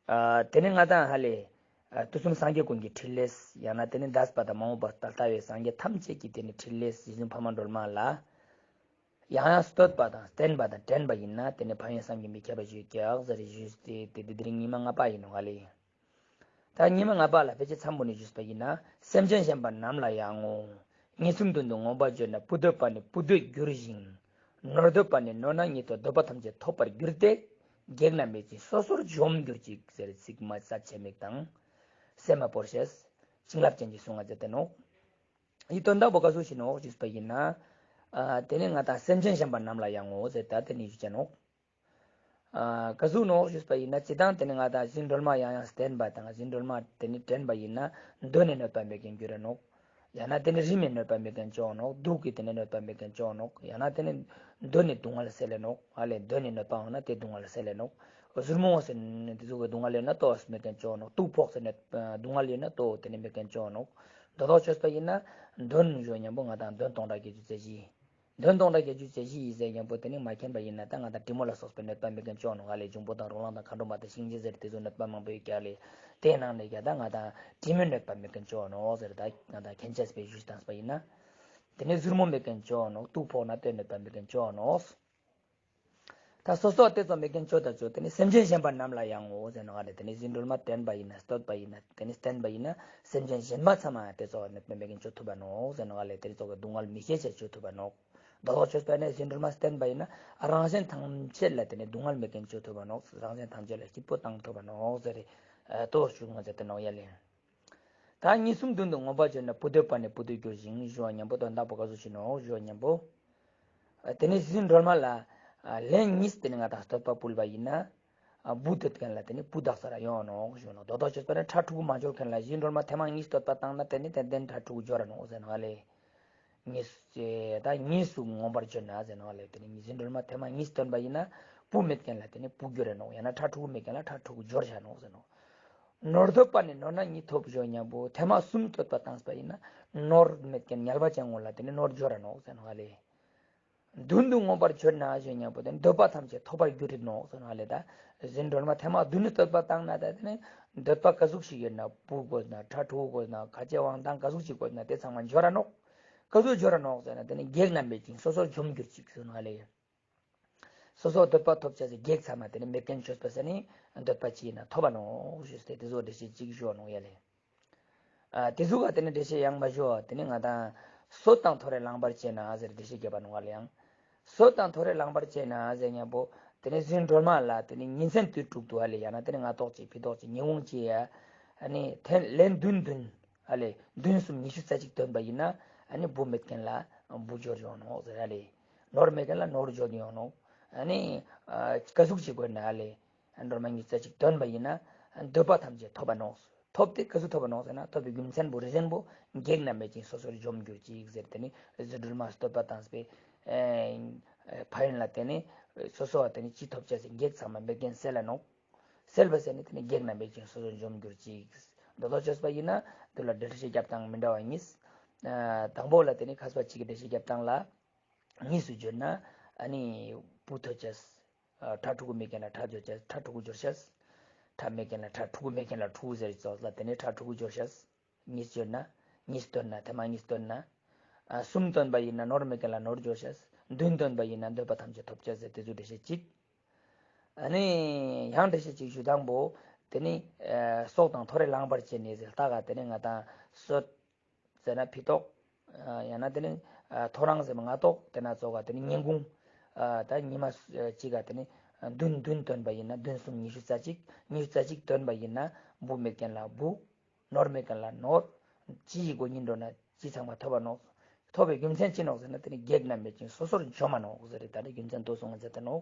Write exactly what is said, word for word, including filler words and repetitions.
ཨ་དེ་ནས་ང་དང་ཧ་ལེ་ཨ་དུས་གསུམ་སངས་རྒྱས་ཀུན་གྱི་ཕྲིན་ལས། ཡང་ན་དེ་ནས་འདས་པ་དང་མ་འོངས་པ་ད་ལྟ་བའི་སངས་རྒྱས་ཐམས་ཅད་ཀྱི་དེ་ནས་ཕྲིན་ལས། རྗེ་བཙུན་འཕགས་མ་སྒྲོལ་མ་ལ་ཡང་ཡང་བསྟོད་པ་དང་བསྟེན་པ་དང་དྲན་པ་ཡིན་ན་དེ་ནས་ཕན་ཡོན་བསམ་གྱིས་མི་ཁྱབ་པ་ཞིག་ཡོད་ཀྱག་ཟེར་ཞུས་ཏེ། དེ་དེ་རིང་ཉི་མ་ལྔ་པ་ཡིན་ནོག་ཧ་ལེ། ད་ཉི་མ་ལྔ་པ་ལ་ཕལ་ཆེར་མཚམས་པོ་ནས་ཞུས་པ་ཡིན་ན། སེམས་ཅན་གཞན་པ་རྣམས་ལ་ཡང་ངོ་། ཉེས་གསུམ་དོན་དུ་མངོན་པར་བརྗོད་ན། བུ་འདོད་པ་ནི་བུ་འདོད་འགྱུར་ཞིང་། ནོར་འདོད་པ་ནི་ནོར་སྣང་ཉིད་ཐོབ། འདོད་པ་ཐམས་ཅད་ཐོབ་པར་འགྱུར་ཏེ། བགེགས་རྣམས་མེད་ཅིང་སོ་སོར་འཇོམས་གྱུར་ཅིག་ཟེར་ཚིག་མ་རྩ་ཆེ་མིག་དང་སེམས་མ་བོར་ཤེས། བྱིན་རླབས་ཅན་གྱི་གསུང་ང་མཛད་དེ་ནོག། འི་དོན་དག་པོ་ག་ཟུག་ཞིག་ནོག་ཞུས་པ་ཡིན་ན། ཨ་དེ་ནས་ང་དང་སེམས་ཅན་གཞན་པ་རྣམས་ལ་ཡང་ངོ་ཟེར་ད་དེ་ནས་ཞུ་ཅེས་ནོག། ཨ་ག་ཟུག་ནོག་ཞུས་པ་ཡིན་ན། སྤྱིར་བཏང་དེ་ནི་ང་དང་རྗེ་བཙུན་སྒྲོལ་མ་ཡང་ཡང་བསྟེན་པ་དང་རྗེ་བཙུན་སྒྲོལ་མ་དེ་ནི་དྲན་པ་ཡིན་ན། གདོན་ནི་གནོད་པ་མེད་མཁན་འགྱུར་ར་ནོག། ཡང་ན་དེ་ནི་རིམས་ནི་གནོད་པ་མེད་མཁན་ཅོ་ནོག། དུག་གི་དེ་ནི་གནོད་པ་མེད་མཁན་ཅོ་ནོག། ཡང་ན་དེ་ནི་གདོན་ནི་སྡུག་བསྔལ་སེལ་ལེ་ནོག། ཨ་ལེ་གདོན་ནི་གནོད་པ་འོང་ན་དེ་སྡུག་བསྔལ་སེལ་ལེ་ནོག། ཟུར་མོ་ཟེར་ནི་དེ་ཟུག་གི་སྡུག་བསྔལ་ཡོད་ན་ཏོ་མེད་མཁན་ཅོ་ནོག། དུག་ཕོག་ཟེར་ནི་སྡུག་བསྔལ་ཡོད་ན་ཏོ་དེ་ནི་མེད་མཁན་ཅོ་ནོག། དོ་དོ་ཅོས་པ་ཡིན་ན་གདོན་ཞུ་མཉམ་པོ་ང་དང་གདོན་སྟོང་ཕྲག་བརྒྱད་ཅུ་རྩ་བཞི། གདོན་སྟོང་ཕྲག་བརྒྱད་ཅུ་རྩ་བཞི་ཡི་ཟེར་མཉམ་པོ་དེ་ནི་མ་མཁྱེན་པ་ཡིན་ན་ད་ང་དང་གྲི་མོ་ལ་སོགས་པའི་གནོད་པ་མེད་མཁན་ཅོ་ནོག་ཧ་ལེ། འབྱུང་པོ་དང་རོ་ལངས་དང་མཁའ་འགྲོ་མ་དང་གཤིན་རྗེ་ཟེར་དེ་ཚོ་གནོད་པ་མང་པོ་ཡོད་ཀྱག་ལེ། དེའི་ནང་ནས་ཀྱང་ད་ང་དང་གྲི་མོའི་གནོད་པ་མེད་མཁན་ཅོ་ནོག་ཟེར། ད་ང་དང་མཁྱེན་ཅེས་པའི་ཞུས་བཏང་པ་ཡིན་ན། དེ་ནི་ཟུར་མོ་མེད་མཁན་ཅོ་ནོག། དུག་ཕོག་ན་དེ་གནོད་པ་མེད་མཁན་ཅོ་ནོག། ད་སོ་སོ་དེ་ཚོ་མེད་མཁན་ཅོ་ད་ཅོ་དེ་ནི་སེམས་ཅན་གཞན་པ་རྣམས་ལ་ཡང་ངོ་ཟེར་ནོག་ཧ་ལེ། དེ་ནི་རྗེ་བཙུན་སྒྲོལ་མ་དྲན་པ་ཡིན་ན་བསྟོད་པ་ཡིན་ན་དེ་ནི་བསྟེན་པ་ཡིན་ན་སེམས་ཅན་གཞན་པ་ཚང་མ་དེ་ཚོ་གནོད་པ་མེད་མཁན་ཅོ་ཐུབ་པ་ནོག་ཟེར་ནོག་ཧ་ལེ། དེ་ཚོ་གི་སྡུག་བསྔལ་མི་ཤེས་ཅེས་ཅོ་ཐུབ་པ་ནོག། དོ་དོ་ཅོས་པ་ནི་རྗེ་བཙུན་སྒྲོལ་མ་བསྟེན་པ་ཡིན་ན་རང་གཞན་ཐམས་ཅད་ལ་དེ་ནི་སྡུག་བསྔལ་མེད་མཁན་ཅོ་ཐུབ་པ་ནོག། རང་གཞན་ཐམས་ཅད་ལ་སྐྱིད་པོ་བཏང་ཐུབ་པ་ནོག་ཟེར་རེ་ཏོ་ཞུ་ང་ཟེར་ཏེ་ནོག་ཡ་ལེ། ད་ཉེས་གསུམ་དོན་དུ་མངོན་པར་བརྗོད་ན། བུ་འདོད་པ་ནི་བུ་འདོད་འགྱུར་ཞིང་ཞུ་བ་མཉམ་པོ་དོན་དག་པོ་ག་ཟུག་ཞིག་ནོག་ཞུ་བ་མཉམ་པོ། ཨ་དེ་ནི་རྗེ་བཙུན་སྒྲོལ་མ་ལ་ཨ་ལན་གཉིས་དེ་ནི་ང་དང་བསྟོད་པ་ཕུལ་བ་ཡིན་ན། ཨ་བུ་འདོད་མཁན་ལ་དེ་ནི་བུ་དག་ས་ར་ཡོང་ནོག་ཞུ་ནོག། དོ་དོ་ཅོས་པ་ནི་ཕྲུ་གུ་མ་འབྱོར་མཁན་ལ་རྗེ་བཙུན་སྒྲོལ་མ་ཐེངས་མ་གཉིས་བསྟོད་པ་བཏང་ན་དེ་ནི་ཏན་ཏན་ཕྲུ་གུ་འབྱོར་ར་ནོག་ཟེར་ནོག་ཧ་ལེ། ཉེས་ད་ཉེས་གསུམ་མངོན་པར་བརྗོད་ན་ཟེར་ནོག་ཧ་ལེ། དེ་ནི་རྗེ་བཙུན་སྒྲོལ་མ་ཐེངས་མ་གཉིས་བསྟོད་པ་ཡིན་ན་བུ་མེད་མཁན་ལ་དེ་ནི་བུ་འབྱོར་ར་ནོག། ཡང་ན་ཕྲུ་གུ་མེད་མཁན་ལ་ཕྲུ་གུ་འབྱོར་ར་ནོག་ཟེར་ནོག། ནོར་འདོད་པ་ནི་ནོར་སྣང་ཉིད་ཐོབ་ཞུ་མཉམ་པོ་ཐེངས་མ་གསུམ་བསྟོད་པ་བཏང་པ་ཡིན་ན་ནོར་མེད་མཁན་ངལ་བ་ཅན་ངོ་ལ་དེ་ནི་ནོར་འབྱོར་ར་ནོག་ཟེར་ནོག་ཧ་ལེ། བདུན་དུ་མངོན་པར་བརྗོད་ན་ཞུ་མཉམ་པོ་དེ་ནི་འདོད་པ་ཐམས་ཅད་ཐོབ་པར་འགྱུར་ར་ནོག་ཟེར་ནོག་ཧ་ལེ། ད་རྗེ་བཙུན་སྒྲོལ་མ་ཐེངས་མ་བདུན་ནི་བསྟོད་པ་བཏང་ན་ད་དེ་ནི་འདོད་པ་ག་ཟུག་ཞིག་ཡོད་ན་བུ་དགོས་ན་ཕྲུ་གུ་དགོས་ན་ཁ་ཆེ་དབང་ཐང་ག་ཟུག་ཅིག་དགོས་ན་དེ་ཚང་མ་འབྱོར་ར་ནོག། ག་ཟུག་འབྱོར་ར་ནོག་ཟེར་ན་དེ་ནི་བགེགས་རྣམས་མེད་ཅིང་སོ་སོར་འཇོམས་གྱུར་ཅིག་ཟེར་ནོག་ཧ་ལེ། སོ་སོ་འདོད་པ་ཐོབ་ཅེས་སི་བགེགས་ཚང་མ་དེ་ནི་མེད་མཁན་ཅོས་པ་ཟེར་ནི་འདོད་པ་ཅི་ཡིན་ན་ཐོབ་པ་ནོག་ཞུས་ཏེ་དེ་ཟུག་འགྲེལ་བཤད་ཅིག་ཞུ་བ་ནོག་ཡ་ལེ། ཨ་དེ་ཟུག་ག་དེ་ནི་འགྲེལ་བཤད་ཡང་མ་ཞུ་བ་དེ་ནི་ང་དང་གསོད་དང་ཐོ་རེ་ལངས་པར་བྱེད་ན་ཟེར་འགྲེལ་བཤད་རྒྱབ་པ་ནོག་ཧ་ལེ། ཡང་གསོད་དང་ཐོ་རེ་ལངས་པར་བྱེད་ན་ཟེར་མཉམ་པོ་དེ་ནི་རྗེ་བཙུན་སྒྲོལ་མ་ལ་དེ་ནི་ཉིན་མཚན་དུས་དྲུག་ཏུ་ཧ་ལེ། ཡང་ན་དེ་ནི་སྔ་ཏོག་ཅིག་ཕྱི་ཏོག་ཅིག་ཉིན་གུང་ཅིག་ཡ་ཨ་ནི་ཐེངས་ལན་བདུན་བདུན་ཧ་ལེ་བདུན་གསུམ་ཉི་ཤུ་རྩ་གཅིག་བཏོན་པ་ཡིན་ན་ཨ་ནི་བུ་མེད་མཁན་ལ་བུ་འབྱོར་ཡོང་ནོག་ཟེར་ཧ་ལེ། ནོར་མེད་མཁན་ལ་ནོར་འབྱོར་ཡོང་ནོག། ཨ་ནི་ཨ་ག་ཟུག་ཅིག་དགོས་ན་ཧ་ལེ། འགྲོ་མ་ཉིས་རྩ་གཅིག་བཏོན་པ་ཡིན་ན་འདོད་པ་ཐམས་ཅད་ཐོབ་པ་ནོག། ཐོབ་སྟེ་ག་ཟུག་ཐོབ་པ་ནོག་ཟེར་ན་ཐོབ་པའི་རྒྱུ་མཚན་པོ་རི་ཟན་པོ་བགེགས་རྣམས་མེད་ཅིང་སོ་སོར་འཇོམས་གྱུར་ཅིག་ཟེར་དེ་ནི་རྗེ་བཙུན་སྒྲོལ་མ་བསྟོད་པ་བཏང་པའི་ཨེ་ཕན་ཡོན་ལ་དེ་ནི་སོ་སོ་བ་དེ་ནི་ཅི་ཐོབ་ཅེས་སི་བགེགས་ཚང་མ་མེད་མཁན་སེལ་ལ་ནོག། སེལ་བ་ཟེར་ནི་དེ་ནི་བགེགས་རྣམས་མེད་ཅིང་སོ་སོར་འཇོམས་གྱུར་ཅིག། མདོ་ལོག་ཅོས་པ་ཡིན་ན་འདི་ལ་འགྲེལ་བཤད་རྒྱབ་སྟངས་མི་འདྲ་བ་གཉིས། ཨ་དང་པོ་ལ་དེ་ནི་མཁས་པ་གཅིག་གི་འགྲེལ་བཤད་རྒྱབ་སྟངས་ལ་གཉིས་སུ་བརྗོད་ན་ཨ་ནི་བུ་ཐོབ་ཅེས། ཨ་ཕྲུ་གུ་མེད་མཁན་ལ་ཕྲུ་གུ་འབྱོར་ཅེས། ཕྲུ་གུ་མེད་མཁན་ལ་ཕྲུ་གུ་འབྱོར་ཅེས། ཕྲུ་གུ་འབྱོར་ཅེས། གཉིས་བརྗོད་ན་གཉིས་བཏོན་ན་ཐེངས་མ་གཉིས་བཏོན་ན། ཨ་གསུམ་བཏོན་པ་ཡིན་ན་ནོར་མེད་མཁན་ལ་ནོར་འབྱོར་ཅེས། བདུན་བཏོན་པ་ཡིན་ན་འདོད་པ་ཐམས་ཅད་ཐོབ་ཅེས་ཟེར་དེ་ཚོ་འགྲེལ་བཤད་གཅིག། ཨ་ནི་ཡང་འགྲེལ་བཤད་གཅིག་ཞུ་དང་པོ། དེ་ནི་ཨ་གསོད་དང་ཐོ་རེ་ལངས་པར་བྱེད་ནས་ཟེར་ལྟ་ག་དེ་ནི་ང་དང་གསོད་ཟེར་ན་ཕི་ཏོག། ཨ་ཡང་ན་དེ་ནི་ཨ་ཐོ་རངས་ཟེར་ན་སྔ་ཏོག། དེ་ན་ཙོགས་ག་དེ་ནི་ཉིན་གུང་། ཨ་ད་ཉི་མ་གཅིག་ག་དེ་ནི་བདུན་བདུན་བཏོན་པ་ཡིན་ན་བདུན་གསུམ་ཉི་ཤུ་རྩ་གཅིག། ཉི་ཤུ་རྩ་གཅིག་བཏོན་པ་ཡིན་ན་བུ་མེད་མཁན་ལ་བུ། ནོར་མེད་མཁན་ལ་ནོར། ཅི་ཞིག་དགོས་ཉིན་འགྲོ་ན་ཅི་ཚང་མ་ཐོབ་པ་ནོག། ཐོབ་པའི་རྒྱུ་མཚན་ཅི་ནོག་ཟེར་ན་དེ་ནི་བགེགས་རྣམས་མེད་ཅིང་སོ་སོར་འཇོམས་པ་ནོག་ཟེར་རེ་ད་ནི་རྒྱུ་མཚན་དོ་སོང་ང་ཟེར་ཏེ་ནོག།